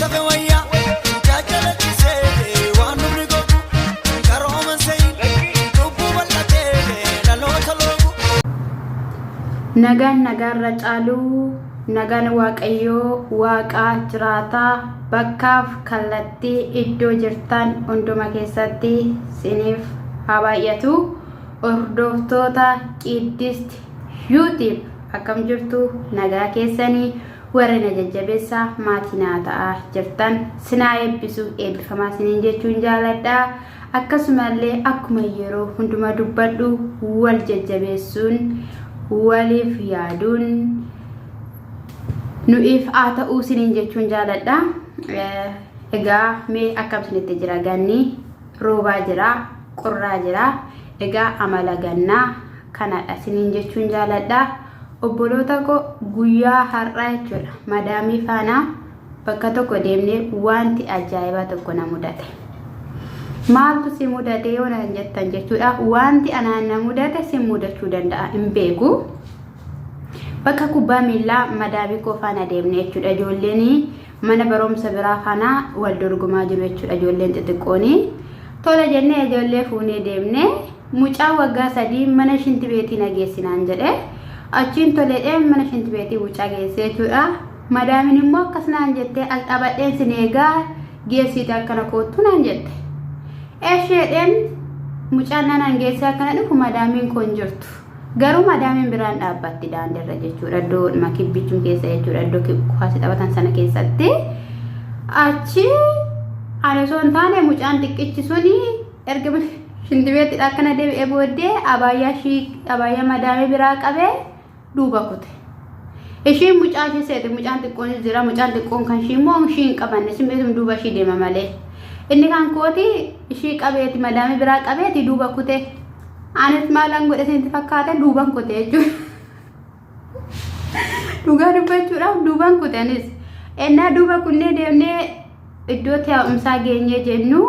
Tafe wayyaa jaajalachisee waan dhumni gogu qarooman seyin cubbuu bal'atee dhaloota loogu. Nagaan nagaarra caaluu nagaan Waaqayyoo waaqaa jiraataa bakkaaf kallattii iddoo jirtan hunduma keessatti siniif haa baay'atu. Hordoftoota Qiddist YouTube akkam jirtu nagaa keessanii warri na jajjabeessaa maatii naa ta'aa jirtan sinaa eebbisu eebbifamaa siniin jechuun jaaladha. Akkasumallee akkuma yeroo hunduma dubbadhu wal jajjabeessuun waliif yaaduun nu'iif haa ta'uu siniin jechuun jaaladha. Egaa mee akkam sinitti jira ganni roobaa jira qorraa jira egaa amala gannaa kanadha siniin jechuun jaaladha. Obboloota koo guyyaa har'aa jechuudha madaamii faana bakka tokko deemnee wanti ajaa'ibaa tokko na mudate. Maaltu si mudate yoo naan jettan jechuudha wanti anaan na mudate si mudachuu danda'a hin beeku. Bakka kubbaa miillaa madaamii koo faana deemne jechuudha ijoolleen mana barumsa biraa faana wal dorgomaa jiru jechuudha ijoolleen xixiqqooni. Tola jennee ijoollee fuunee deemne mucaa waggaa 3 mana shinti beetii na geessinaan jedhe. Achiin toledhee mana shinti beetii mucaa geesse jechuudha. Madaamin immoo akkas naan jette as dhaabadheen sin eegaa geessiite akkana koottu naan jette. Esheedheen mucaan nanan geessee akkana dhufu madaamiin koo hin jirtu. Garuu madaamiin biraan dhaabbatti daandiirra jechuudha. Iddoo kibbichum keessa jechuudha. Iddoo kuwaasii taphatan sana keessatti. Achi ani osoo hin taane mucaan xiqqichi suni erga shintibeettidha akkana deebi'ee booddee abaayyaa ishii abaayyaa madaamii biraa qabee duuba kute. Ishiin mucaa ishee seete mucaan xiqqoonis jira mucaan xiqqoon kan ishii immoo ishii hin qabanne simmeetum duuba ishii deema malee. Inni kan kooti ishii qabeeti madaamii biraa qabeeti duuba kute. Anis maalan godhe isinitti fakkaate duuban kute jechuudha. Dhugaa dubbachuudhaaf duuban kute anis. Ennaa duuba kunnee deemnee iddoo taa'umsaa geenyee jennu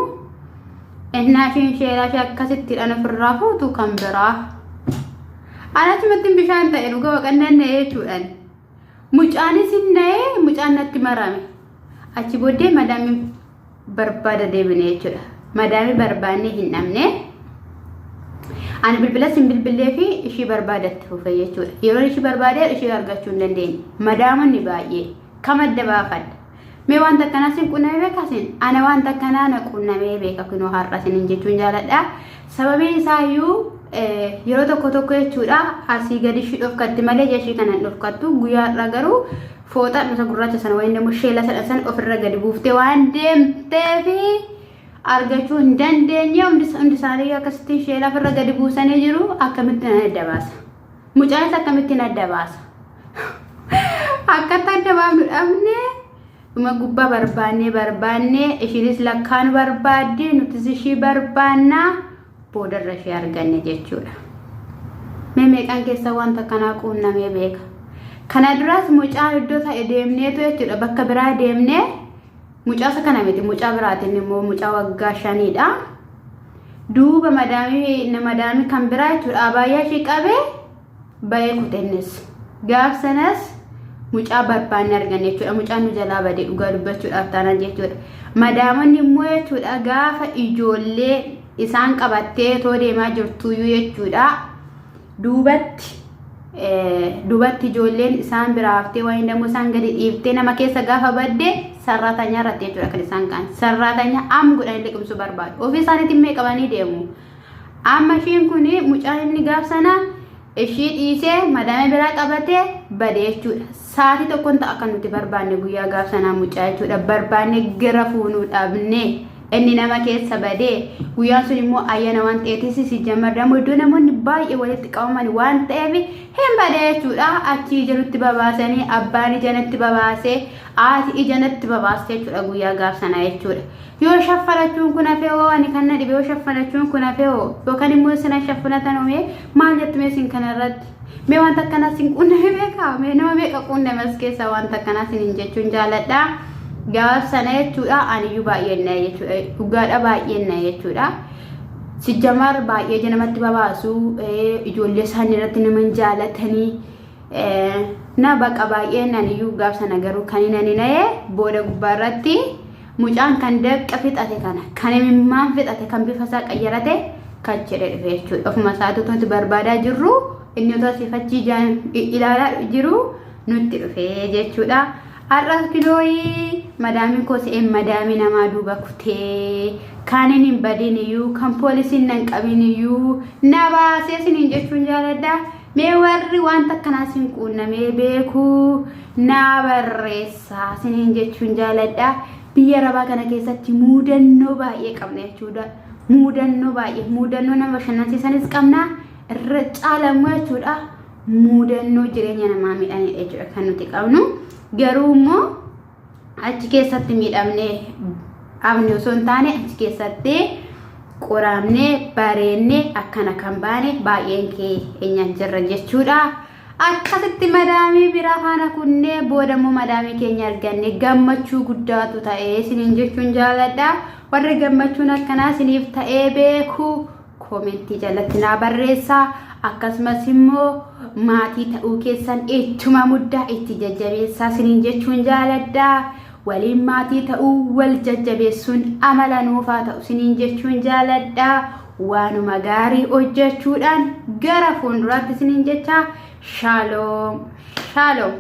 ennaa isheen sheeraa ishee akkasittiidhaan ofirraa fuutu kan biraa. Anachumatti bishaan ta'e dhuga waqannaan na'ee jechuudhaan. Mucaanis hin na'ee mucaan natti marame. Achi booddee madaamiin barbaada deebine jechuudha. Madaamii barbaannee hin dhabne. Ani bilbilas hin bilbillee fi ishii barbaadatti fufe jechuudha. Yeroo ishii barbaadee ishii argachuu hin dandeenye. Madaamonni baay'ee kam adda baafadha. Mee wanta akkanaa sin qunnamee beekaa sin? Ana wanta akkanaa na qunnamee beeka kunoo har'a sinin jechuun jaaladha. Sababiin isaayyuu yeroo tokko tokko jechuudha asii gadi ishii dhofkatti malee ija ishii kana hin dhofkattu. Guyyaa har'aa garuu fooxaa isa gurraacha sana wayin immoo sheela sana sana ofirra gadi buuftee waan deemteefi argachuu hin dandeenye hundi isaanii akkasitti sheela ofirra gadi buusanii jiru akkamitti nan adda baasa. Mucaanis akkamittiin adda baasa. Akkatti adda baafnu dhabne dhuma gubbaa barbaannee barbaannee ishiinis lakkaan barbaadde nutis ishii barbaannaa boodarra ishee arganne jechuudha. Mee meeqaan keessa wanta kanaa quunnamee beeka. Kana duraas mucaa iddoo ta'e deemneetu jechuudha bakka biraa deemnee mucaa isa kana miti mucaa biraatiin immoo mucaa waggaa shaniidha. Duuba madaamii madaamii kan biraa jechuudha abaayyaa ishee qabee bahee kutennis. Gaaf sanas mucaa barbaanne arganne jechuudha. Mucaan nu jalaa bade dhugaa dubbachuudhaaf taanaan jechuudha. Madaamonni immoo jechuudha gaafa ijoollee isaan qabattee too deemaa jirtuyyuu jechuudha. Duubatti duubatti ijoolleen isaan biraa haftee waan immoo isaan gadi dhiiftee nama keessa gaafa badde sarraatanyaa irratti jechuudha kan isaan ka'an. Sarraatanyaa am godhanii liqimsuu barbaadu. Ofii isaaniitiin mee qabanii deemu. Amma ishiin kun mucaan inni gaaf sana ishii dhiisee madaamii biraa qabatee bade jechuudha. Sa'aatii tokkoon ta'a kan nuti barbaanne guyyaa gaaf sanaa mucaa jechuudha. Barbaanne gara fuunuu dhabne inni nama keessa badee guyyaan sun immoo ayyaana waan ta'eefis si jammardamu iddoo namoonni baay'ee walitti qabaman waan ta'eef hin bade jechuudha. Achi ija nutti babaasanii abbaan ija natti babaasee haati ija natti babaaste jechuudha guyyaa gaaf sanaa jechuudha. Yoo shaffanachuun kun hafee hoo ani kan na dhibe yoo shaffanachuun kun hafee hoo yookaan immoo isin shaffanatan hoo mee maal jettu mee isin kana irratti mee wanta akkanaa isin quunname beekaa mee nama meeqa quunname as keessaa wanta akkanaa isiniin jechuun jaaladha gaaf sana jechuudha aniyyuu baay'een na jechuudha dhugaadha baay'een na jechuudha. Sijjamaar baay'ee ija namatti babaasu ijoollee isaanii irratti nama hin jaalatanii. Na baqa baay'een aniyyuu gaaf sana garuu kan hin ani na'e booda gubbaa irratti mucaan kan dafqa fixate kana kan imimmaan fixate kan bifa isaa qayyarate kan jedhe dhufe jechuudha. Ofuma isaatu nuti barbaadaa jirru inni otoo asiif achi ijaan ilaalaa jiru nutti dhufe jechuudha. Har'as kilooyi madaamiin koo se'een madaamii namaa duuba kutee kaaniin hin badin iyyuu kan poolisiin nan qabin iyyuu na baasee isiniin jechuun jaaladha. Mee warri wanta akkanaa isin quunnamee beeku naa barreessaa isiniin jechuun jaaladha. Biyya arabaa kana keessatti muudannoo baay'ee qabna jechuudha. Muudannoo baay'ee muudannoo nama bashannansiisanis qabna irra caalammoo jechuudha. Muudannoo jireenya namaa miidhanidha jechuudha kan nuti qabnu. Garuu immoo achi keessatti miidhamnee abni osoo hin taane achi keessatti qoramnee bareennee akkana kan baane baay'een keenya jirra jechuudha. Akkasitti madaamii biraa faana kunnee booda immoo madaamii keenya arganne gammachuu guddaatu ta'ee isiniin jechuun jaaladha. Warri gammachuun akkanaa isiniif ta'ee beeku koomentii jalatti naa barreessaa. Akkasumas immoo maatii ta'uu keessan ittuma muddaa itti jajjabeessaa isiniin jechuun jaaladha. Waliin maatii ta'uu wal jajjabeessuun amala nuufaa ta'u isiniin jechuun jaaladha. Waanuma gaarii hojjechuudhaan gara fuulduraatti isiniin jecha shaaloom shaaloom.